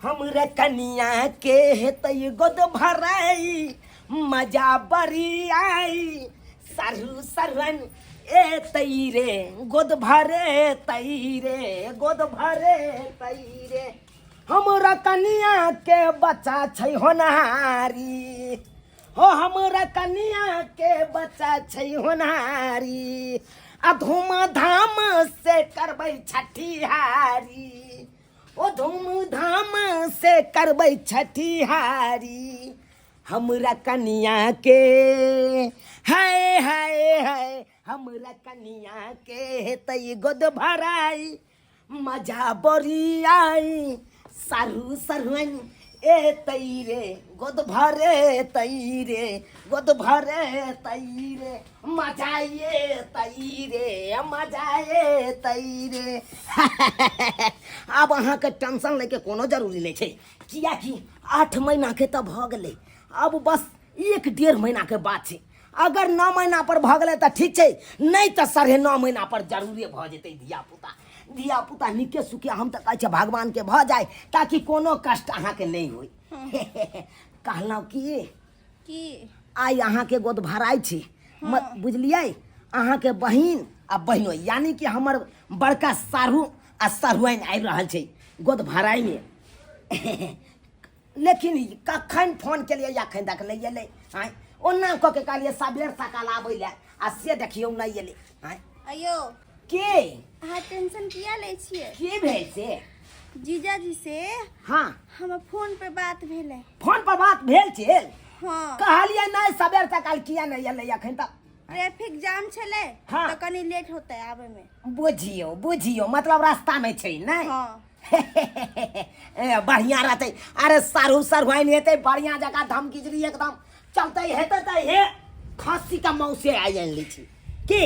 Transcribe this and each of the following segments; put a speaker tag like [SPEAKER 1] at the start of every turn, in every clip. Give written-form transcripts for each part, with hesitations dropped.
[SPEAKER 1] हमरे कनिया के हेतै गोद भराई, मजा बड़ी आई, सरु सरवन ए तई रे गोद भरे तई रे गोद भरे तई रे। हमरा कनिया के बच्चा छै होनहारी, हो हमरा कनिया के बच्चा छै होनहारी, आ धूम धाम से करबै छठिहारी, ओ धूम धाम से करबै छठिहारी। हमरा कनिया के हाय हाय हाय, हमरा कनिया के हेतै गोद भराई, मजा बड़ी आई, सारू सरुआइन ए तई रे गोद भरे तई रे गोद भरे तई रे, मजा ये तई रे मजा ये तई रे। आब अहाँके टेंशन लैके कोनो जरूरी नहि छै, कियाकि 8 महीनाके तऽ भऽ गेलै, आब बस 1-1.5 महीनाके बात छै। अगर 9 महीना पर भऽ गेलै तऽ ठीक छै, नहि तऽ 9.5 महीना पर जरूरे भऽ जेतै धियापुता। धियापुता नीके सुखे हम तऽ कहै छियै भगवानके भऽ जाय, ताकि कोनो कष्ट अहाँके नहि होय। कहलहुँ की
[SPEAKER 2] की
[SPEAKER 1] आइ अहाँके गोद भराइ छी, बुझलियै? अहाँके बहिन आ बहिनो यानी कि हमर बड़का साढ़ू आ साढ़ुआइन आबि रहल छै गोद भराइमे। लेकिन कखन फोन केलियै अखन तक नहि एलै। आँय, ओना कऽ के कहलियै सबेर सकाल आबै लए, आ से देखियौ नहि एलै। आँय
[SPEAKER 2] अयो
[SPEAKER 1] के
[SPEAKER 2] अहाँ टेंशन किया लै छियै?
[SPEAKER 1] की भेल से?
[SPEAKER 2] जीजाजी से
[SPEAKER 1] हाँ
[SPEAKER 2] हमर फोन पे बात भेलै।
[SPEAKER 1] फोन पर बात भेल छै?
[SPEAKER 2] हाँ।
[SPEAKER 1] कहलियै नहि सबेर सकाल किया नहि एलै अखन तक?
[SPEAKER 2] ट्रैफिक जाम छलै
[SPEAKER 1] हाँ।
[SPEAKER 2] तऽ कनी लेट होतै आबै में।
[SPEAKER 1] बुझियौ बुझियौ, मतलब रास्ता में छै नहि?
[SPEAKER 2] हाँ।
[SPEAKER 1] ए, बढ़िया रहतै। अरे सारू सरवाइन हेतै बढ़िया जगह, धम गिजरी एकदम चलतै हेतै तऽ हे खस्सी का मौसे आइ आनि लै छी की।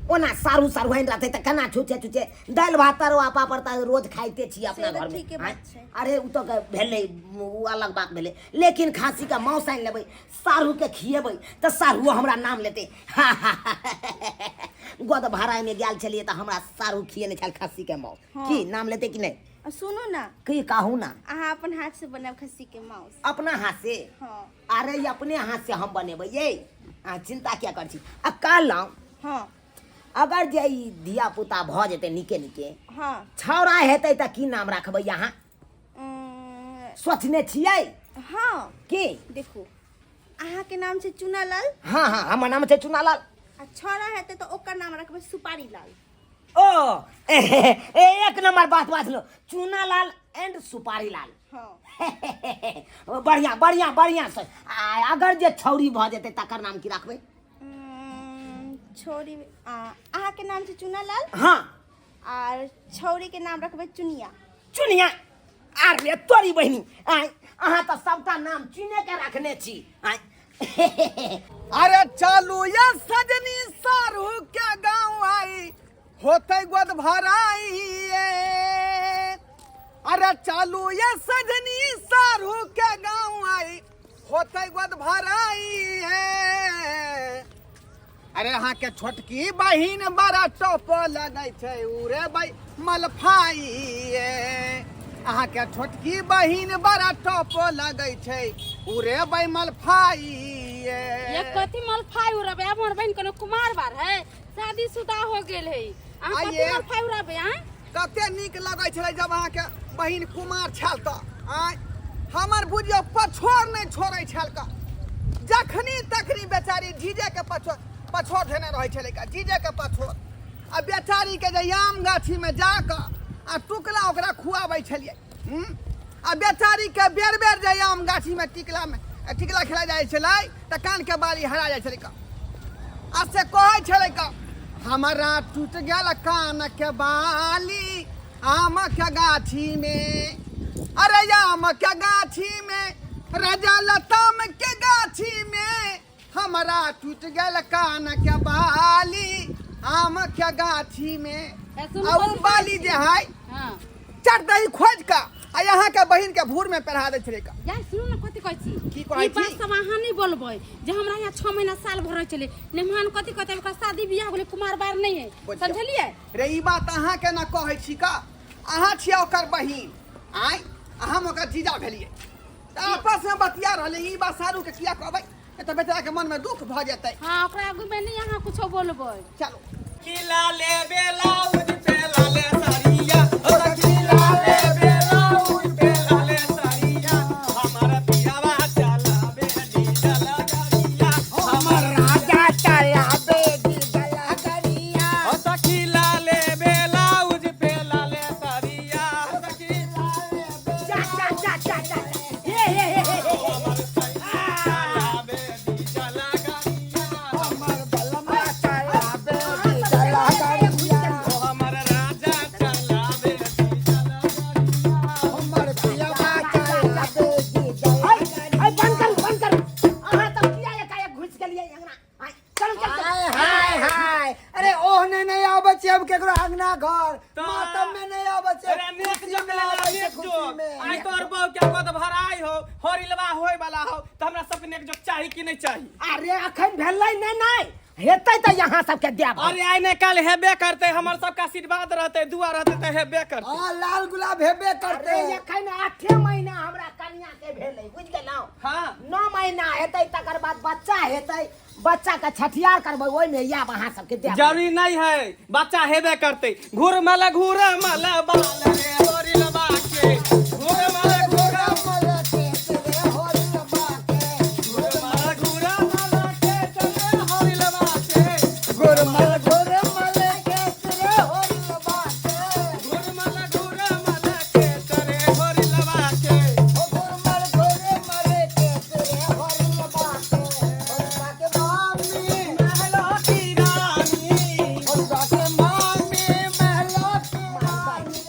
[SPEAKER 1] ओना सारू सरवाइन रहतै तऽ केना छुछे छुछे दालि भात तरुआ पापड़ तऽ रोज खाइते छी अपना
[SPEAKER 2] से तऽ
[SPEAKER 1] घरमे।
[SPEAKER 2] ठीके बात छै।
[SPEAKER 1] अरे ओ तऽ भेलै ओ अलग बात भेलै, लेकिन खाँसी के मांस आनि लेबै, सारू के खिएबै तऽ सारूओ हमरा नाम लेतै। गोद भराइमे गेल छलियै तऽ हमरा सारू खिएने छल खस्सी के मांस।
[SPEAKER 2] हाँ।
[SPEAKER 1] की नाम लेते कि नहीं?
[SPEAKER 2] आ सुनू ना।
[SPEAKER 1] की कहू ना?
[SPEAKER 2] अहाँ अपन हाथ से बनाब खस्सी के मांस।
[SPEAKER 1] अपना हाथ से?
[SPEAKER 2] हाँ।
[SPEAKER 1] अरे ये अपने हाथ से हम बनेबै ये, अहाँ चिंता किया करै छी। आ कहलहुँ
[SPEAKER 2] हाँ।
[SPEAKER 1] अगर जे ई धिया पुता भऽ जेतै नीके नीके,
[SPEAKER 2] हाँ।
[SPEAKER 1] छौड़ा हेतै तऽ की नाम राखबै अहाँ? सोचने छियै?
[SPEAKER 2] हाँ।
[SPEAKER 1] की?
[SPEAKER 2] देखू अहाँ के नाम छै चुनालाल।
[SPEAKER 1] हाँ हाँ हमर नाम छै चुनालाल।
[SPEAKER 2] आ छौड़ा हेतै तऽ ओकर नाम रखबै सुपारी लाल।
[SPEAKER 1] ओ एक नंबर बात बाजलो, चूनालाल एंड सुपारी लाल।
[SPEAKER 2] हाँ।
[SPEAKER 1] बढ़िया बढ़िया बढ़िया सर। आ अगर जे छौरी भऽ जेतै तकर नाम की राखबै?
[SPEAKER 2] छौरी, अहाँ के नाम छै चूनालाल।
[SPEAKER 1] हाँ।
[SPEAKER 2] आर छौरी के नाम रखबै चुनिया।
[SPEAKER 1] चुनिया? आर रे तोरी बहिनी, आय अहाँ तऽ सबटा नाम चुने के रखने छी। आय
[SPEAKER 3] अरे चलू ये सजनी सारू के गाँव आई होते गोद भराई ये। अरे चलू ये सजनी सारू के गाँव आई होते गोद भराई ये। अरे अहाँ के छोटकी बहिन बड़ा टोप लगै छै उरे भाई मलफाई ये। अहाँ के छोटकी बहिन बड़ा टोप लगै छै उरे भाई मलफाई ये।
[SPEAKER 4] ये कथी मलफाई उड़बे? अब हमर बहिन कोनो कुमार बार है, शादीशुदा हो गेल है। अहाँ कथी
[SPEAKER 3] आइये।
[SPEAKER 4] मलफाई उड़बे? आँय
[SPEAKER 3] कते नीक लगै छलै जब अहाँ के बहिन कुमार छल तऽ। आँय हमर बुझियौ पछोर नहि छोड़ै छल कऽ, जखनी तखनी बेचारी जीजे के पछोर धेने रहै छलै कऽ, जीजे के पछोर। आ बेचारी के जे आम गाछी में जा कऽ आ टुकला ओकरा खुआबै छलियै। आ बेचारी के बेर बेर जे आम गाछी में टिकला में टिकला खेला जाइ छलै तऽ कान के बाली हरा जाइ छलै कऽ। आ से कहै छलै कऽ हमरा टूट गेल कान के बाली आम के गाछी में। अरे आम के गाछी में राजा लताम के गाछी में हमरा टूट गेल कान के बाली आम के गाछी में।
[SPEAKER 4] ए, सुनू,
[SPEAKER 3] आ उ
[SPEAKER 4] कथी
[SPEAKER 3] बाली जे है
[SPEAKER 4] हाँ।
[SPEAKER 3] चट दही खोज कऽ आ यहाँ के बहिन के भूर में पहिरा दै छलै कऽ।
[SPEAKER 4] जाय सुनू ने कथी कहै छी?
[SPEAKER 3] की कहै
[SPEAKER 4] ई बात
[SPEAKER 3] छी?
[SPEAKER 4] सब अहाँ नहि बोलबै जे हमरा यहाँ 6 महीना साल भर रहै छलै। मेहमान कथी कहतै? ओकरा शादी बियाह गेलै, कुमार बार नहि है।
[SPEAKER 3] बुझियौ।
[SPEAKER 4] समझलियै?
[SPEAKER 3] रे ई बात अहाँ केना कहै छी कऽ? अहाँ छियै ओकर बहिन। आँय आ हम ओकर जीजा भेलियै। तऽ आपसमे बतिया रहलै, ई बात सारू के किया कहबै, ए तऽ बेचारा के मनमे दुख भऽ जेतै।
[SPEAKER 4] हाँ, ओकरा आगू में नहीं अहाँ कुछो बोलबै।
[SPEAKER 3] चलो।
[SPEAKER 5] खिला ले बेलाउज पे लाले साड़िया, ओ खिला ले बेलाउज पे लाले साड़िया, हमर पियावा चलावे डीजल गाड़िया, हमर
[SPEAKER 1] राजा चलावे डीजल गाड़िया।
[SPEAKER 5] ओ सखी लाले बेलाउज पे लाले साड़िया, सखी
[SPEAKER 1] जा जा जा जा जा, हे हे हे हे हे।
[SPEAKER 5] हमर चलावे डीजल गाड़िया,
[SPEAKER 3] हमर बलमा चलावे डीजल गाड़िया।
[SPEAKER 5] ओ हमर राजा चलावे डीजल गाड़िया,
[SPEAKER 3] हमर पियावा चलावे डीजल।
[SPEAKER 1] हाय हाय, बंद करू बंद करू। अहाँ तऽ किया एकाएक घुसि गेलियै अंगना? हाय, चलू चलू चलू।
[SPEAKER 6] हाय हाय हाय, अरे ओहने नहीं आबै छै अब केकरो अंगना घर,
[SPEAKER 5] तऽ-
[SPEAKER 6] मातम में नहीं आबै छै,
[SPEAKER 5] अरे नेक
[SPEAKER 6] खुशी
[SPEAKER 5] जोग
[SPEAKER 6] में
[SPEAKER 5] लेला,
[SPEAKER 6] आबै छै,
[SPEAKER 5] नेक
[SPEAKER 6] खुशी
[SPEAKER 5] जोग।
[SPEAKER 6] में।
[SPEAKER 5] आइ तोहर बहू के गोद भराई हो, हरिलवा होय वाला हो, त हमरा सबके नेक जोग चाही कि नहीं चाही?
[SPEAKER 1] अरे अखन भेलै नहि नहि हेतै तऽ यहाँ सबके देब।
[SPEAKER 5] अरे आइ ने काल हेबे करते, हमर सबके आशीर्वाद रहते, दुआ रहते त हेबे करते।
[SPEAKER 6] हाँ, लाल गुलाब हेबे करते।
[SPEAKER 1] अरे एखन 8 महीना हमरा कनिया के भेलै, बुझि गेलहुँ?
[SPEAKER 5] हाँ।
[SPEAKER 1] 9 महीना हेतै तकर बाद बच्चा हेतै, बच्चा के छठियार करबै, ओहिमे आयब अहाँ सबके देब।
[SPEAKER 5] जरूरी नहीं है, बच्चा हेबे करते। घूर मल घूर मल बाल रे हरिलवा के, घूर मल घूर
[SPEAKER 6] मल के रे हरिलवा के,
[SPEAKER 5] घूर मल घूर मल के रे हरिलवा के,
[SPEAKER 6] घूर मल घूर मल के रे हरिलवा के,
[SPEAKER 5] घूर मल घूर मल के रे हरिलवा के,
[SPEAKER 6] ओ घूर मल घूर मल के रे हरिलवा के। हरिलवा के मामी
[SPEAKER 5] महलो की रानी,
[SPEAKER 6] हरिलवा के मामी महलो की रानी,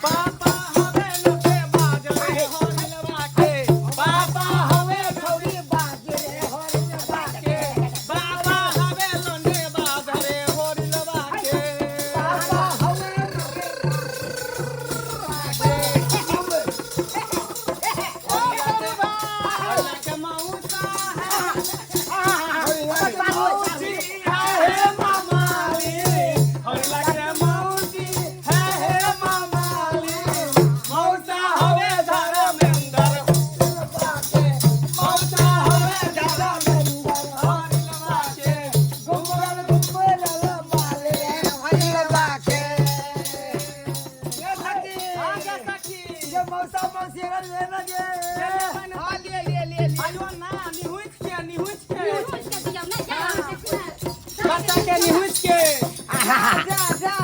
[SPEAKER 5] पापा हवे लुटे बाज रे हरिलवा के, पापा हवे
[SPEAKER 6] छौरी बाज रे हरिलवा के,
[SPEAKER 5] बाबा हवे लोने बाज रे हरिलवा के,
[SPEAKER 6] बाबा हवे
[SPEAKER 5] हरिलवा के मौसा है,
[SPEAKER 6] हरिलवा के मौसी
[SPEAKER 5] है हे मामाली, हरिलवा के मौसी है हे मामाली, मौसा हवे धर्मेंद्र, मौसा हवे धर्मेंद्र हरिलवा के,
[SPEAKER 6] घुमरल घुमरल माल रे हरिलवा के। ये सखी,
[SPEAKER 5] आगे सखी
[SPEAKER 6] ये मौसा मौसी अगर लेना गे।
[SPEAKER 3] हाँ, लिए लिए लिए लिए।
[SPEAKER 5] आयो ना, निहुँच के निहुँच के
[SPEAKER 4] निहुँच के दियौ ना, जा अहाँ देखू ना।
[SPEAKER 5] बच्चा के निहुँच के।
[SPEAKER 3] जा जा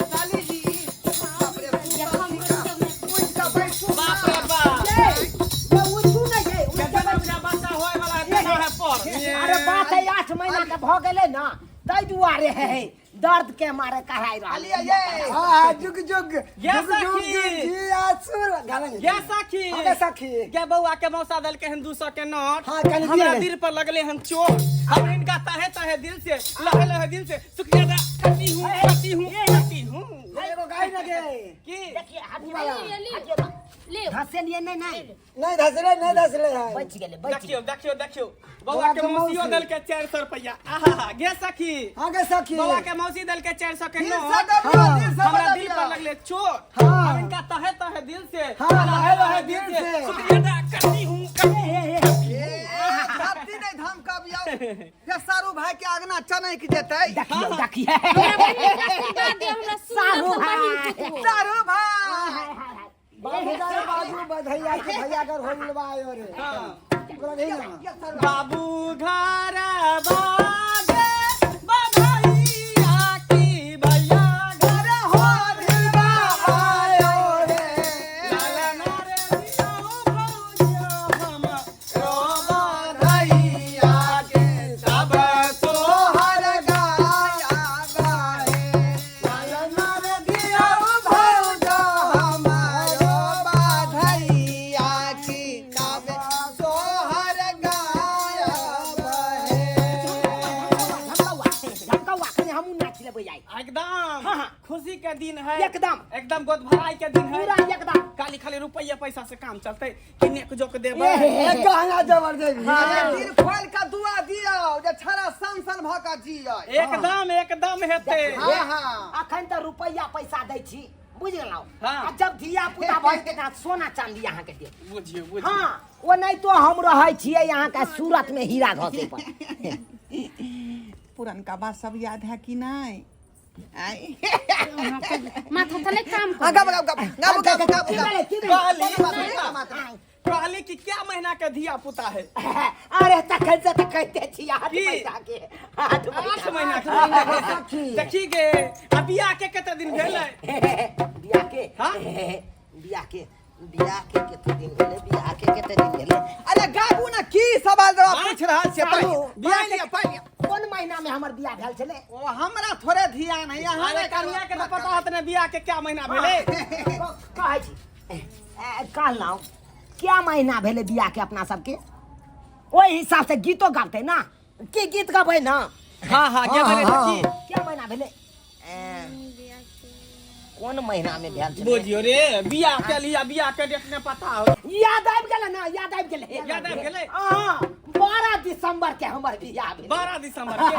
[SPEAKER 3] साली जी, बाप रे,
[SPEAKER 4] जब हम बोलबै ने।
[SPEAKER 3] उठि कऽ बैठू।
[SPEAKER 5] बाप रे बाप,
[SPEAKER 1] ये उठू नहि ये, उठि
[SPEAKER 5] केतना बच्चा बच्चा होय वाला है तेना है पर।
[SPEAKER 1] अरे बात है 8 महीना के भऽ गेलै ने, ताहि दुआरे है है दर्द के मारे कहाइ रहल।
[SPEAKER 3] लिए ये।
[SPEAKER 6] हाँ हाँ, जुग जुग
[SPEAKER 5] ये
[SPEAKER 6] जुग जुग
[SPEAKER 5] सखी।
[SPEAKER 6] जी आसुर गाना
[SPEAKER 5] ये सखी,
[SPEAKER 6] हाँ सखी,
[SPEAKER 5] गे बउआ के मौसा देलके हन 200 के नोट।
[SPEAKER 6] हाँ, कनि
[SPEAKER 5] हमरा
[SPEAKER 6] दिअ ने।
[SPEAKER 5] दिल पर लगले हन चोट, हम इनका तहे तहे दिल से लहे लहे दिल से शुक्रिया अदा करती हूँ करती हूँ करती हूँ।
[SPEAKER 6] एगो गाय ना गे।
[SPEAKER 5] की
[SPEAKER 1] देखिए हटियो
[SPEAKER 4] ले, ले।
[SPEAKER 1] हटियो तऽ।
[SPEAKER 4] ले।
[SPEAKER 1] धसेलियै नहि नहि
[SPEAKER 6] नहीं धसले, नहीं धसले है।
[SPEAKER 1] बचि गेलै बचि
[SPEAKER 5] देखियो देखियो देखियो, बउआ के मौसियो देलके 400 रुपया। आहा गे सखी,
[SPEAKER 6] हाँ गे सखी,
[SPEAKER 5] बउआ के मौसी देलके 400 के
[SPEAKER 3] दिल से
[SPEAKER 5] नोट,
[SPEAKER 3] दबियौ, दिल से
[SPEAKER 5] हमरा दिल
[SPEAKER 3] दबियौ।
[SPEAKER 5] पर लगले चोट,
[SPEAKER 6] हाँ।
[SPEAKER 5] हम इनका तहे तहे दिल से
[SPEAKER 6] हाँ,
[SPEAKER 5] लहे लहे दिल से
[SPEAKER 6] दिल से।
[SPEAKER 5] शुक्रिया अदा करती हूँ करती हूँ।
[SPEAKER 3] ए, छाती नहि धमकबियौ, फेर सारू भाई के अगना चनकि जेतै।
[SPEAKER 1] देखियौ देखियौ।
[SPEAKER 4] हमरा बहिन के आशीर्वाद दियौ, हमरा सुन्दर
[SPEAKER 1] सारू
[SPEAKER 4] सा बहिन
[SPEAKER 1] भाई।
[SPEAKER 4] पुतहु।
[SPEAKER 3] सारू भाई
[SPEAKER 6] बाबू घर बाजू बधैया के भैया घर होलवा आयो रे। ओकरा नहीं ना।
[SPEAKER 5] बाबू घर बाजे बधैया की भैया घर
[SPEAKER 3] हरिलवा आयो रे।
[SPEAKER 5] लाला नारे दियो भौजियो हम रो बधैया के सब
[SPEAKER 3] सोहर गाया गाए।
[SPEAKER 5] लाला नारे दियो
[SPEAKER 3] भौजो हमारो बधैया की तब सोहर गाया बहे।
[SPEAKER 1] झमकौआ झमकौआ, कनि हमहूँ नाचि लेबै आइ।
[SPEAKER 5] एकदम
[SPEAKER 1] हाँ, हाँ।
[SPEAKER 5] खुशी के दिन है,
[SPEAKER 1] एकदम।
[SPEAKER 5] एकदम गोद भराई के दिन है,
[SPEAKER 1] पूरा एकदम।
[SPEAKER 5] खाली खाली रुपया पैसा से काम चलते कि नेक जोक देबै।
[SPEAKER 1] ए, हे, हे,
[SPEAKER 6] एक गहना जबर देवी।
[SPEAKER 3] अरे दिल खोल के दुआ दियौ जे छड़ा सन सन भऽ कऽ जियै।
[SPEAKER 5] एकदम एकदम हेतै।
[SPEAKER 3] हाँ हाँ।
[SPEAKER 1] अखन तऽ रुपैआ पैसा दै छी, बुझ गेलहुँ।
[SPEAKER 5] हाँ।
[SPEAKER 1] आ जब धिया पुता भऽ जेतै तऽ सोना चांदी अहाँके देब।
[SPEAKER 5] बुझियौ बुझियौ।
[SPEAKER 1] हाँ, ओ नहि तो हम रहै छियै अहाँके सूरत में हीरा घसे पर।
[SPEAKER 3] पुरनका बात सब याद है कि नहीं? आय।
[SPEAKER 4] माथा तऽ नहि काम
[SPEAKER 3] हाँ,
[SPEAKER 4] कर।
[SPEAKER 3] गाबो गाबो गाबो गाबो गाबो
[SPEAKER 1] की
[SPEAKER 3] गाबो।
[SPEAKER 1] भेलै, की भेलै?
[SPEAKER 5] कहली कहली कि क्या महीना के धिया पुता है?
[SPEAKER 1] अरे तखन से तऽ कहिते छी 8
[SPEAKER 5] की?
[SPEAKER 1] महीना के, 8
[SPEAKER 5] 8
[SPEAKER 1] महीना।
[SPEAKER 5] महीना के। देखी गे, आ बियाह के कते दिन भेलै?
[SPEAKER 1] बियाह के?
[SPEAKER 5] हाँ?
[SPEAKER 1] बियाह के, बियाह के कते दिन भेलै? बियाह के कते दिन भेलै?
[SPEAKER 3] अरे गाबू ना, की सवाल जवाब
[SPEAKER 5] हाँ?
[SPEAKER 3] पूछ रहल छियै?
[SPEAKER 1] सारू,
[SPEAKER 3] बियाह के पानि
[SPEAKER 1] कोन महीना में हमर बियाह भेल छलै?
[SPEAKER 3] ओ हमरा थोड़े ध्यान है यहाँ।
[SPEAKER 5] अरे कनिया के तऽ पता होत ने बियाह के क्या महीना भेलै?
[SPEAKER 1] कहै छी, कहलहुँ क्या महीना भेलै बियाह के अपना सबके, ओहि हिसाब से गीतो गाबतै ना? की गीत गबै ना?
[SPEAKER 5] हाँ हाँ, क्या भेलै देखी।
[SPEAKER 1] क्या महीना भेलै? कोन महीना में भेल छलै?
[SPEAKER 5] बुझियो रे, बियाह के लिया बियाह के डेट ने पता हो।
[SPEAKER 1] याद आबि गेलै ना, याद आबि गेलै।
[SPEAKER 5] याद आबि गेलै?
[SPEAKER 1] हाँ, 12 दिसंबर के हमर बियाह भेलै।
[SPEAKER 5] 12 दिसंबर के?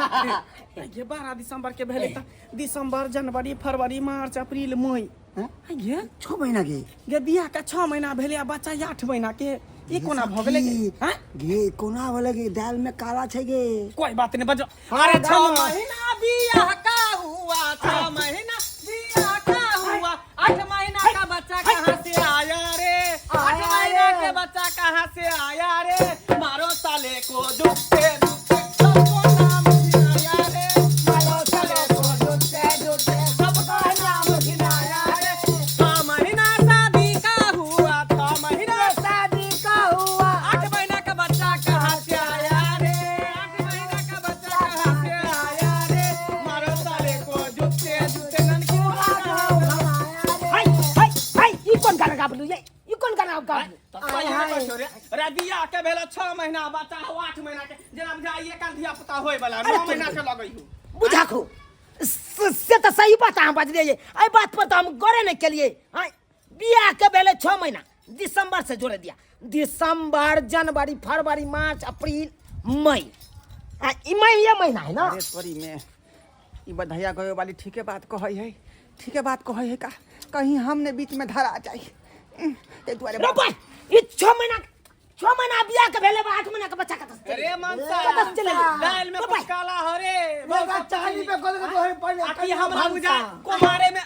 [SPEAKER 5] ये 12 दिसंबर के भेलै तऽ दिसंबर, जनवरी, फरवरी, मार्च, अप्रैल, मई। ये
[SPEAKER 6] 6 महीना के
[SPEAKER 5] गे बियाह के 6 महीना भेलै आ बच्चा 8 महीना के, ई कोना भऽ गेलै गे? हैं?
[SPEAKER 6] गे कोना भेलै गे? दाल में काला छै गे।
[SPEAKER 5] कोई बात नहीं, बजो। अरे 6 महीना बियाह का हुआ, 6 महीना बियाह का हुआ, 8 महीना का बच्चा कहाँ से आया रे? 8 महीना के बच्चा कहाँ से आया रे? मारो साले को जुत्ते जुत्ते, सबको नाम गिनाया रे। मारो साले को जुत्ते जुत्ते, सबको नाम गिनाया रे। 6 महीना शादी का हुआ, 6 महीना
[SPEAKER 1] शादी का हुआ,
[SPEAKER 5] 8 महीना का बच्चा कहाँ से आया रे? 8 महीना का बच्चा कहाँ से आया रे? मारो साले को जुत्ते जुत्ते, ननकी
[SPEAKER 1] हाय हाय हाय, ई कोन गाना गाबलू ये? ई कोन गाना गाबलू?
[SPEAKER 5] रे बियाह के भेल 6 महीना, बच्चा हो 8 महीना के, जेना बुझाइए काल धिया पुता होय वाला 9 महीना के लगै हो।
[SPEAKER 1] बुझाखू से तऽ सही बात अहाँ बजलियै, एहि बात पर तऽ हम गौरे नहि केलियै। हाँ, बियाह के भेलै 6 महीना, दिसंबर से जोड़े दिया, दिसंबर, जनवरी, फरवरी, मार्च, अप्रैल, मई। आ ई मई ये महीना है ना?
[SPEAKER 3] अरे तोरी में ई बधैया गयो वाली ठीके बात कहै है, ठीके बात कहै है का कहीं हमने बीच में धरा जाई ताहि दुआरे।
[SPEAKER 1] रो भाई, ई 6 महीना, 6 महीना बियाह के भेलै, 8 महीना के बच्चा कतऽ से?
[SPEAKER 5] रे मनसा,
[SPEAKER 1] कतऽ से चलि एलै?
[SPEAKER 5] दालि में
[SPEAKER 1] रो
[SPEAKER 5] कुछ
[SPEAKER 1] भाई।
[SPEAKER 5] काला हो रे, बहुत
[SPEAKER 6] चाली पे गोल के तोहरे पड़ले।
[SPEAKER 5] आ की हमरा बुझा कुमारे में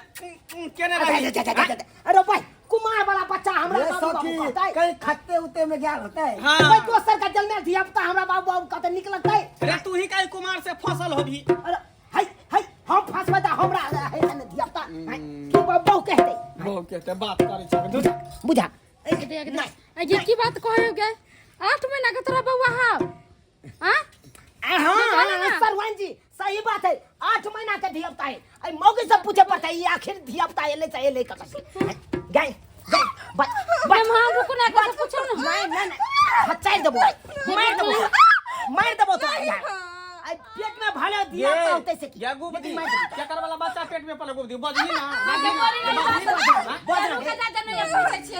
[SPEAKER 5] केने
[SPEAKER 1] अरे,
[SPEAKER 5] रही।
[SPEAKER 1] अरे, अरे, अरे, अरे भाई, कुमार वाला बच्चा हमरा
[SPEAKER 6] ये
[SPEAKER 1] बाबू बाबू
[SPEAKER 6] सखी
[SPEAKER 1] कहतै।
[SPEAKER 6] कहीं खत्ते उते में गया होता है।
[SPEAKER 5] हाँ।
[SPEAKER 1] भाई, दोसर का जलने धिया पुता हमरा बाबू बाबू कहतै, निक लगतै?
[SPEAKER 5] रे तू ही काहे कुमार से फसल होबी?
[SPEAKER 1] अरे हाय हाय, हम फंसबै तऽ हमरा है ने धिया पुता, हाय, की बाबू कहतै?
[SPEAKER 5] बहु कहतै, बात करै छै।
[SPEAKER 1] बुझा बुझा।
[SPEAKER 4] ये की बात कहै गे? 8 महीना के तोरा बौआ हौ? हाँ?
[SPEAKER 1] हाँ, हाँ, सरवन जी सही बात है, 8 महीना के धिया पुता है। अई मौगी से पूछे पड़ता है, ये आखिर धिया पुता एले से एले कतऽ से? गाय गाय, बच बच।
[SPEAKER 4] माँ रुको ना, कतऽ पूछो ना।
[SPEAKER 1] नहीं नहीं नहीं, हचाई देबो, मार देबो, मार देबो तो आई पेट में भले धिया पुता होतै से की?
[SPEAKER 5] ये गुबदी,
[SPEAKER 1] लेकिन मारि देबो।
[SPEAKER 5] केकर वाला बच्चा पेट में पले गुबदी, बजही ना।
[SPEAKER 1] बज ना।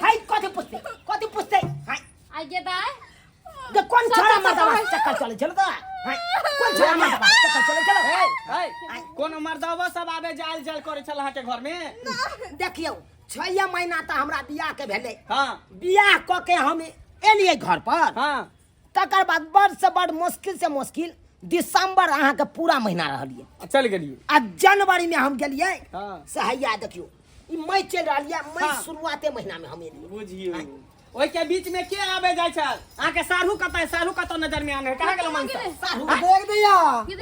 [SPEAKER 1] हाय, कथी पूछते, कथी पूछते? हाय।
[SPEAKER 4] आ गे दाय,
[SPEAKER 1] गे कोन छोरा मर्दवा चक्कर चले चलो तो? हाय, कोन छोरा मर्दवा चक्कर चले चलो?
[SPEAKER 5] ए, कोनो मर्दवा सब आबे जाल जाल करे छल अहाँके घर में?
[SPEAKER 1] देखियौ, 6 महीना तऽ हमरा बियाह के भेलै।
[SPEAKER 5] हाँ।
[SPEAKER 1] बियाह कऽ के हम एलियै घर पर।
[SPEAKER 5] हाँ।
[SPEAKER 1] तकर बाद बड़ से बड़ मुश्किल से मुश्किल दिसंबर अहाँके पूरा महीना रहलियै।
[SPEAKER 5] चलि गेलियै।
[SPEAKER 1] आ जनवरी में हम गेलियै।
[SPEAKER 5] हाँ।
[SPEAKER 1] से हैया देखियौ, ई मई चलि रहल यऽ, मई
[SPEAKER 5] हाँ।
[SPEAKER 1] शुरुआते महीना में हम एलियै।
[SPEAKER 5] बुझियौ, ओहि के बीच में के आबे जाइ छल अहाँके? साढ़ू कतऽ? साढ़ू कतऽ नजर में आने? कहाँ गेल मनसा?
[SPEAKER 1] साढ़ू
[SPEAKER 6] देख दिया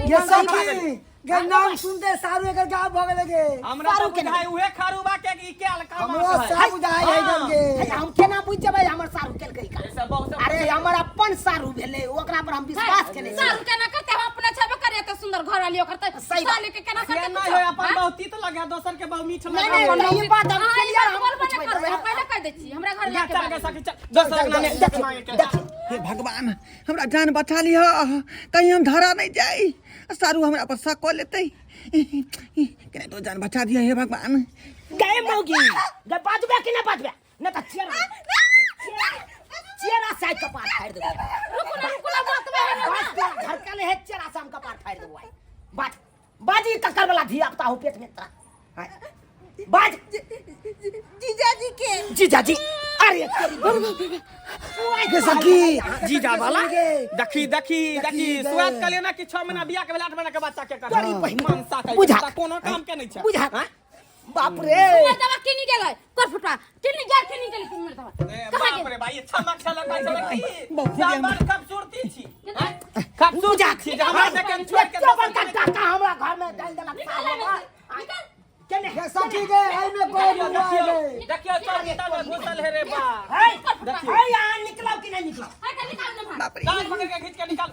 [SPEAKER 6] ये
[SPEAKER 5] सखी।
[SPEAKER 6] सखी गे, नाम सुनते सारू एकर गायब भऽ गेलै गे।
[SPEAKER 5] हमरा
[SPEAKER 1] साढ़ू
[SPEAKER 5] तऽ
[SPEAKER 1] केना?
[SPEAKER 5] बुझाइ उहे खारूबा के ई केल काम
[SPEAKER 6] हमरो सब बुझाइ है एकदम गे।
[SPEAKER 1] हे, हम केना बुझि जेबै हमर साढ़ू केलकै ई काज?
[SPEAKER 5] सब बहुत
[SPEAKER 1] अरे हमर अपन साढ़ू भेलै, ओकरा पर हम विश्वास केने छी।
[SPEAKER 4] सारू केना करते? हम अपना छेबे करे एते सुंदर घर वाली ओकर तऽ
[SPEAKER 1] सही बात।
[SPEAKER 4] साले के केना
[SPEAKER 5] से
[SPEAKER 4] करते?
[SPEAKER 5] नहि होय, अपन बहुत तीत लगे, दोसर के बहुत मीठ
[SPEAKER 1] नहीं,
[SPEAKER 5] लगे।
[SPEAKER 1] नहीं, ई बात हम
[SPEAKER 4] हाँ, ई
[SPEAKER 1] क्लियर
[SPEAKER 4] बात
[SPEAKER 1] हम
[SPEAKER 4] बोलबे
[SPEAKER 1] पूछबै।
[SPEAKER 4] नहि करबै, हम पहिले कहि दै छी, हमरा घर
[SPEAKER 5] जा
[SPEAKER 4] लाके
[SPEAKER 5] चल गे
[SPEAKER 4] बाजू।
[SPEAKER 5] सखी, चल दोसर अंगना में
[SPEAKER 1] देखियौ देखियौ।
[SPEAKER 3] हे भगवान, हमरा जान बचा लिह, कहीं हम धरा नहीं जाई, सारू हमरा पर शक कऽ लेतै। केना तो जान बचा दिया हे भगवान।
[SPEAKER 1] गए मौगी गे, बाजबे कि नहि बाजबे? नहि तऽ चेरा चेरा से कपार फाड़ि देबै।
[SPEAKER 4] रुकू ना, रुकू ना, बात में है ना।
[SPEAKER 1] बाज, तोरा झरकल है, चेरा से हम कपार फाड़ि देबो आइ। बाज बाजी, ककर वाला धिया पुता हो पेट में तोरा? हाय, बाज। जीजाजी अरे तेरी
[SPEAKER 6] गे सखी
[SPEAKER 5] जीजा वाला
[SPEAKER 6] गे।
[SPEAKER 5] देखी देखी देखी
[SPEAKER 6] गे।
[SPEAKER 5] सुआद कलियो ना कि 6 महीना बियाह के भेल 8 महीना के बच्चा के कर
[SPEAKER 1] तोरी बहिन।
[SPEAKER 5] मनसा के
[SPEAKER 1] बुझा।
[SPEAKER 5] कोनो काम के नहीं छै
[SPEAKER 1] बुझा बाप रे
[SPEAKER 4] हमर दवा केनी गेलै कर फुटवा केनी गेल केनी गेल हमर दवा
[SPEAKER 5] ए,
[SPEAKER 4] कहाँ
[SPEAKER 5] बाप
[SPEAKER 4] गेल
[SPEAKER 5] रे भाई अच्छा मक्खा लगा छलै की
[SPEAKER 6] बहुत
[SPEAKER 5] सामान खूबसूरती छी हैं? खूबसूरती छी जे हमरा देखे छोड़ के
[SPEAKER 1] एते बड़का टाका हमरा घर में डाल देलक
[SPEAKER 4] निकाल एहिमे से, निकाल
[SPEAKER 1] केने
[SPEAKER 6] गे सखी गे एहिमे कोई
[SPEAKER 5] देखियो
[SPEAKER 6] मुआ गे
[SPEAKER 5] देखियो चौकी में घुसल है रे बा
[SPEAKER 1] है है यहाँ निकलब कि नहीं निकलब
[SPEAKER 4] हाय का निकाल ना
[SPEAKER 3] बाप रे
[SPEAKER 5] दांत पकड़ के खींच के निकाल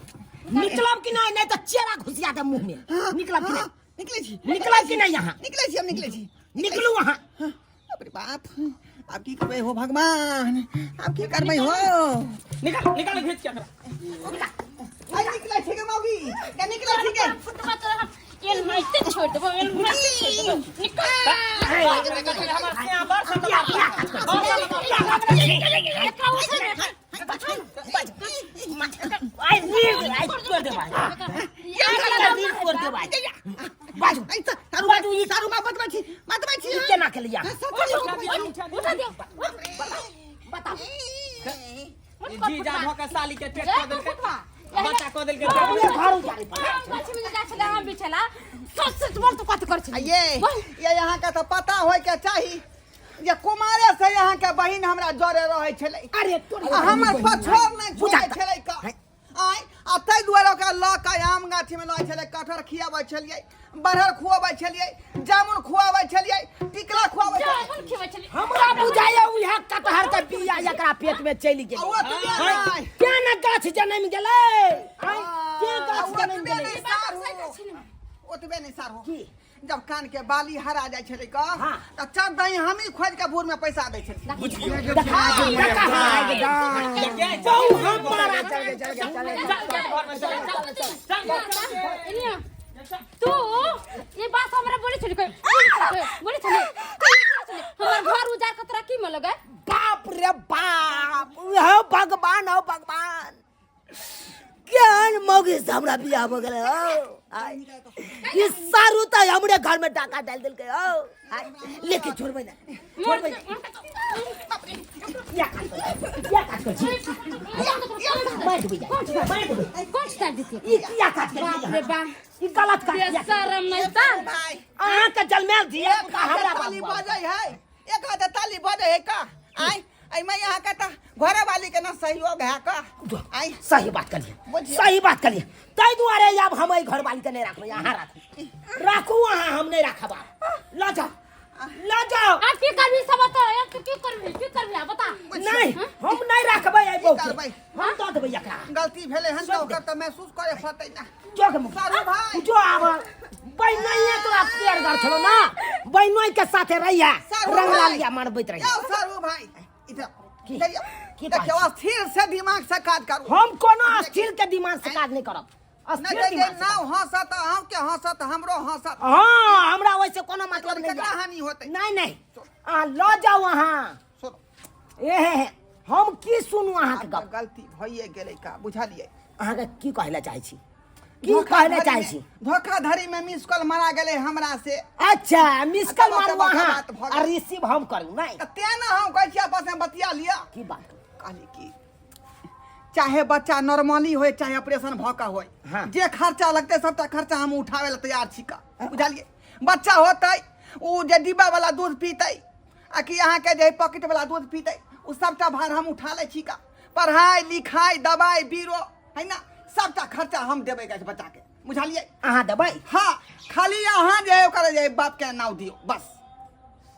[SPEAKER 1] निकलब कि नहीं नहीं तो चेहरा घुसिया दे मुंह में निकलब कि नहीं
[SPEAKER 3] निकले छी
[SPEAKER 1] निकलब कि नहीं यहाँ
[SPEAKER 3] निकले छी हम निकले छी
[SPEAKER 1] निकलू वहाँ
[SPEAKER 3] बाप रे बाप आब की करबै हो भगवान आब की करबै हो
[SPEAKER 5] निकाल निकाल खींच के एकरा
[SPEAKER 3] आई निकले छी गे मौगी के निकले छी गे
[SPEAKER 4] फुटवा तो हम एल माइते छोड़ देबो एल माइते छोड़ देबो निकाल
[SPEAKER 5] बाप रे बाप, हमर सिया बड़ सतमा
[SPEAKER 1] आई नीर आई तोड़ दे भाई नीर तोड़ दे भाई बाजू
[SPEAKER 3] आई तारू
[SPEAKER 1] बाजू ई
[SPEAKER 3] तारू मा बतबै छी बतबै छी
[SPEAKER 1] ई केना के लिया
[SPEAKER 4] उठा दियो
[SPEAKER 1] बताओ
[SPEAKER 5] जीजा भऽ के साली के पेट कऽ देलकै बच्चा कऽ देलकै
[SPEAKER 1] अपने घर उजाड़े पर
[SPEAKER 4] आम गाछी में जा छला आम बिछला सच सच बोल तो कथी कर छली
[SPEAKER 3] ये ये यहाँ के तो पता होय के चाही जे कुमारे से यहाँ के बहिन हमरा जरे रहै छलै
[SPEAKER 1] अरे तोरी
[SPEAKER 3] आ हमर पछोर नहि
[SPEAKER 1] बुझा
[SPEAKER 3] छोड़ै छलै क आँय आ ताहि दुआरे ओकरा लऽ कऽ आम गाछीमे लऽ छलै कटहर खियाबै छलियै बरहर खुआबै छलियै जामुन खुआबै छलियै टिकला खुआबै छलियै
[SPEAKER 4] जामुन खिबै छली
[SPEAKER 1] हमरा बुझाइया उएह कटहर के बिया एकरा पेट में चलि
[SPEAKER 3] आ
[SPEAKER 1] गेलै
[SPEAKER 3] ओतबे नहि
[SPEAKER 1] तें ने गाछ जनमि गेलै आँय, तें गाछ
[SPEAKER 3] आ
[SPEAKER 1] जनमि
[SPEAKER 3] ओतबे
[SPEAKER 1] गेलै
[SPEAKER 3] नहि सार हो ओतबे नहि सार हो
[SPEAKER 1] की?
[SPEAKER 3] जब कान के बाली हरा जाइ छलै क
[SPEAKER 1] हाँ।
[SPEAKER 3] तऽ चल दही हमही खोजि के भोर में पैसा दै छलियै
[SPEAKER 5] बुझियौ
[SPEAKER 1] देखा देखा
[SPEAKER 5] बहु
[SPEAKER 1] हम मारा
[SPEAKER 6] चल गे चल गे चल गे
[SPEAKER 5] घर में चल चल
[SPEAKER 4] एनिया तू ये बात हमरा बोले छली कोई बोले छली हमर घर उजार के तोरा की मन लगे
[SPEAKER 1] बाप रे बाप हो भगवान हो भगवान केहन मौगी से हमरा बियाह भऽ गेलै हौ आय ई सारू तऽ हमरे घर में डाका डालि देलकै हौ आय लेके छोड़बै ना छोड़बै ना। या काज कर या काज कर छी मारि देबै जा मारि देबै
[SPEAKER 4] कौन छुटा देती
[SPEAKER 1] ई किया काज कर
[SPEAKER 4] बाप रे बाप
[SPEAKER 1] ई गलत काज किया
[SPEAKER 4] बेशरम नहीं त
[SPEAKER 3] भाई
[SPEAKER 1] अहाँके जलमेल धिया
[SPEAKER 3] एक
[SPEAKER 1] पुता
[SPEAKER 3] हाथे
[SPEAKER 1] हमरा
[SPEAKER 3] ताली
[SPEAKER 1] बाबू
[SPEAKER 3] बजै है एक हाथे ताली बजै है का आय एहिमे यहाँ के तऽ घरेवाली के ना सहयोग है का आय
[SPEAKER 1] सही बात करिए
[SPEAKER 3] बुझिए।
[SPEAKER 1] सही बात करिए ताहि दुआरे आब हम एहि घरवाली के नहीं राखबै अहाँ राखू राखू अहाँ हम नहीं राखब आब लऽ जाओ लऽ जाओ
[SPEAKER 4] आप की करबी सब बता अब तू की करबी की करबी आप बता
[SPEAKER 1] नहीं हम नहीं राखबै एहि बहू के
[SPEAKER 3] करबै?
[SPEAKER 1] हम दऽ देबै एकरा
[SPEAKER 3] गलती भेलै हन तऽ ओकर तऽ महसूस करे पड़तै ना
[SPEAKER 1] जो के मुख
[SPEAKER 3] सारू भाई।
[SPEAKER 1] जो आब बहिनोइए तोरा पेड़ घर छलो ना बहिनोइ के साथे रहिया
[SPEAKER 3] सारू
[SPEAKER 1] रंगला
[SPEAKER 3] भाई।
[SPEAKER 1] लिया मारबैत रहिया
[SPEAKER 3] यौ सारू भाई इधर
[SPEAKER 1] की?
[SPEAKER 3] इधर यौ।
[SPEAKER 1] की
[SPEAKER 3] देखियौ
[SPEAKER 1] बात
[SPEAKER 3] स्थिर से दिमाग से काज करू
[SPEAKER 1] हम कोनो स्थिर के दिमाग से काज नहीं करब
[SPEAKER 3] नहि
[SPEAKER 1] अस्थिर
[SPEAKER 3] तऽ जे
[SPEAKER 1] दिमाग से
[SPEAKER 3] नाव हँसत अहूँ के हँसत हमरो हँसत
[SPEAKER 1] हाँ हमरा वैसे कोनो मतलब नहीं
[SPEAKER 3] केकरा
[SPEAKER 1] बा।
[SPEAKER 3] हानि होतै
[SPEAKER 1] नहीं नहीं अहाँ लऽ जाउ अहाँ
[SPEAKER 3] सुनो
[SPEAKER 1] ए हे हे हम की सुनू अहाँके
[SPEAKER 3] आब तऽ
[SPEAKER 1] गप
[SPEAKER 3] गलती भइए गेलै का बुझलियै
[SPEAKER 1] अहाँके की कहै लए चाहै छी की कहै लए चाहै छी
[SPEAKER 3] धोखाधड़ी में मिस कॉल मारा गेलै हमरा से
[SPEAKER 1] अच्छा मिस कॉल
[SPEAKER 3] अच्छा,
[SPEAKER 1] मारू
[SPEAKER 3] बड़का
[SPEAKER 1] अहाँ
[SPEAKER 3] बात भऽ गेल।
[SPEAKER 1] आ रिसीव हम करू नहि
[SPEAKER 3] तऽ तें ने हम कहै छी आपस में बतिया लिअ
[SPEAKER 1] की बात
[SPEAKER 3] कहली की चाहे बच्चा नॉर्मली होय चाहे ऑपरेशन भऽ कऽ होय
[SPEAKER 1] हाँ।
[SPEAKER 3] जे खर्चा लगतै सबटा खर्चा हम उठाबै लए तैयार छी का बुझलियै बच्चा होतै ओ जे डिब्बा वाला दूध पीतै आ कि अहाँके जे पॉकेट वाला दूध पीतै ओ सबटा भार हम उठा लै छी का पढ़ाइ लिखाइ दबाइ बीरो है ना सबटा खर्चा हम देबै गाछ बच्चाके बुझलियै
[SPEAKER 1] अहाँ देबै
[SPEAKER 3] हाँ खाली अहाँ जे है ओकर जे बापके नाव दियौ बस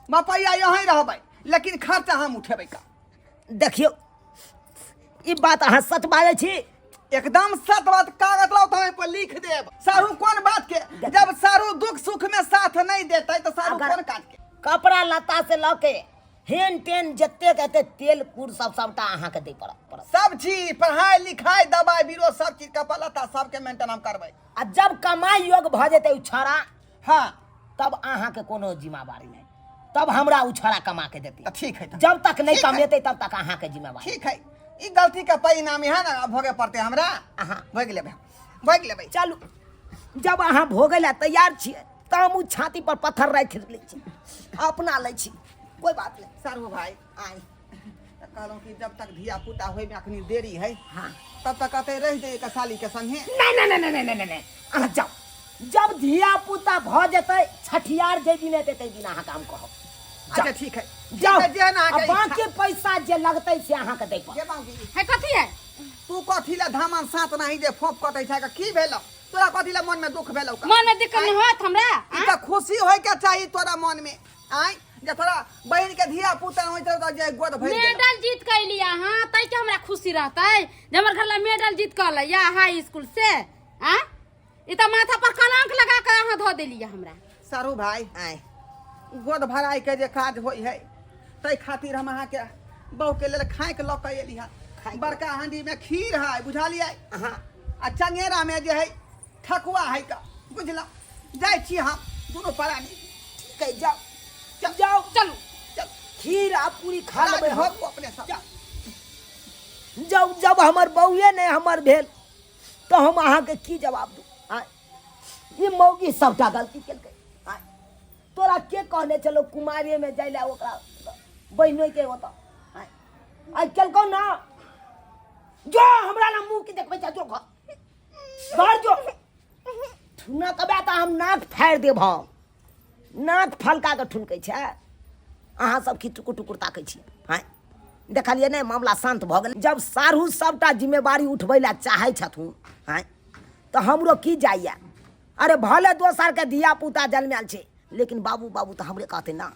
[SPEAKER 3] बापैया यहीं रहबै लेकिन खर्चा हम उठेबै का
[SPEAKER 1] देखियौ ई बात अहाँ सच बाजै छी
[SPEAKER 3] एकदम सत बात कागज लाओ तो पर लिख देब सारू कोन बात के जब सारू दुख सुख में साथ नहीं देते तो सारू
[SPEAKER 1] अगर-
[SPEAKER 3] कोन काज के
[SPEAKER 1] कपड़ा लत्ता से लऽ के हेन टेन जतेक हेतै तेल कुर सब सबटा अहाँके दै पड़त पड़त
[SPEAKER 3] सब चीज पढ़ाई लिखाई दवाई बीरो सब चीज कपड़ा लत्ता सबके मेंटेन हम करबै
[SPEAKER 1] आ जब कमाइ योग भऽ जेतै ओ छौड़ा
[SPEAKER 3] हाँ
[SPEAKER 1] तब अहाँके कोनो जिम्मेवारी नहि तब हमरा ओ छौड़ा कमा के देतै
[SPEAKER 3] तऽ ठीक है तऽ
[SPEAKER 1] जब तक नहि
[SPEAKER 3] ठीक है।
[SPEAKER 1] कमेतै तब तक अहाँके जिम्मेवारी
[SPEAKER 3] ठीक है ई गलती के परिणाम यहाँ ना भोगे पड़ते हमरा
[SPEAKER 1] अहाँ।
[SPEAKER 3] भोग लेबै भोग लेबै
[SPEAKER 1] चलू जब अहाँ भोगै लए तैयार छियै तऽ हम ओ छाती पर पत्थर राखि लै छी अपना लै छी कोई बात नहीं
[SPEAKER 3] सारू भाई
[SPEAKER 1] आइ
[SPEAKER 3] कहलहुँ कि जब तक धिया पुता होय में अखनी देरी है
[SPEAKER 1] हाँ
[SPEAKER 3] तब तक अतै रहि जाइए के साली के संगे।
[SPEAKER 1] नहीं नहीं नहीं नहीं नहीं नहीं नहीं, अहाँ जाओ, जब धिया पुता भऽ जेतै छठियार जे दिन हेतै ताहि दिन अहाँके हम कहब।
[SPEAKER 3] अच्छा ठीक है,
[SPEAKER 1] जाओ।
[SPEAKER 3] ठीक है, जेहन अहाँके
[SPEAKER 1] आ बाकी पैसा जे लगतै से अहाँके दै पड़त।
[SPEAKER 3] गे बाबूजी।
[SPEAKER 4] है कथी है?
[SPEAKER 3] तू कथी ला धामन सात नाही जे फोप कटै छै, की भेलौ तोरा? कथी ला मन में दुख भेलौ का?
[SPEAKER 4] मन में दिक्कत नहीं होत हमरा?
[SPEAKER 3] ई तऽ खुशी होय के चाही तोरा मन में, आय जे तोरा बहिन के धिया पुता होय त जे गोद भरि गेलौ।
[SPEAKER 4] मेडल जीत के अइली अहाँ, तै के हमरा खुशी रहतै जे हमर घर ला मेडल जीत के अलै या हाई स्कूल से। आँ ई तऽ माथा पर कलंक लगा के अहाँ धऽ देलियै हमरा।
[SPEAKER 3] सारू भाई,
[SPEAKER 1] आय
[SPEAKER 3] गोद भराई के जे काज होय है तै खातिर हम अहाँके बहू के लेल खाइक लऽ के एली हँ।
[SPEAKER 1] खाइक।
[SPEAKER 3] बड़का हांडी में खीर है बुझलियै,
[SPEAKER 1] हाँ
[SPEAKER 3] आ चंगेरा में जे है ठकुआ है का बुझलहुँ। जाइ छी हम दुनू प्राणी।
[SPEAKER 1] ठीक है, जाओ जाओ।
[SPEAKER 4] चलू
[SPEAKER 3] चल।
[SPEAKER 1] खीर आ पूरी खा लेबै हम।
[SPEAKER 3] भोगू अपने सब।
[SPEAKER 1] जब जब हमर बउए नहि हमर भेल तऽ हम अहाँके की जवाब दू? आँय, ई मौगी सबटा गलती केलकै। आँय, तोरा के कहने छलौ कुमारे में जाय लए ओकरा बहिनोइ के ओतऽ? आँय, आइ केलकौ ना, जो हमरा ना मुँह के देखबै छै, जो घर घर जो। ठुनकबै तऽ हम नाक फाड़ि देब, हम नाक फलका कऽ ठुनकै छै। अहाँ सब की टुकुर टुकुर ताकै छी? आँय, देखलियै नहि, मामला शान्त भऽ गेलै। जब साढ़ू सबटा जिम्मेवारी उठबै लए चाहै छथुन, आँय, तऽ हमरो की जाइए? अरे भले दोसरके धिया पुता जन्मायल छै, लेकिन बाबू बाबू तऽ हमरे कहतै ना।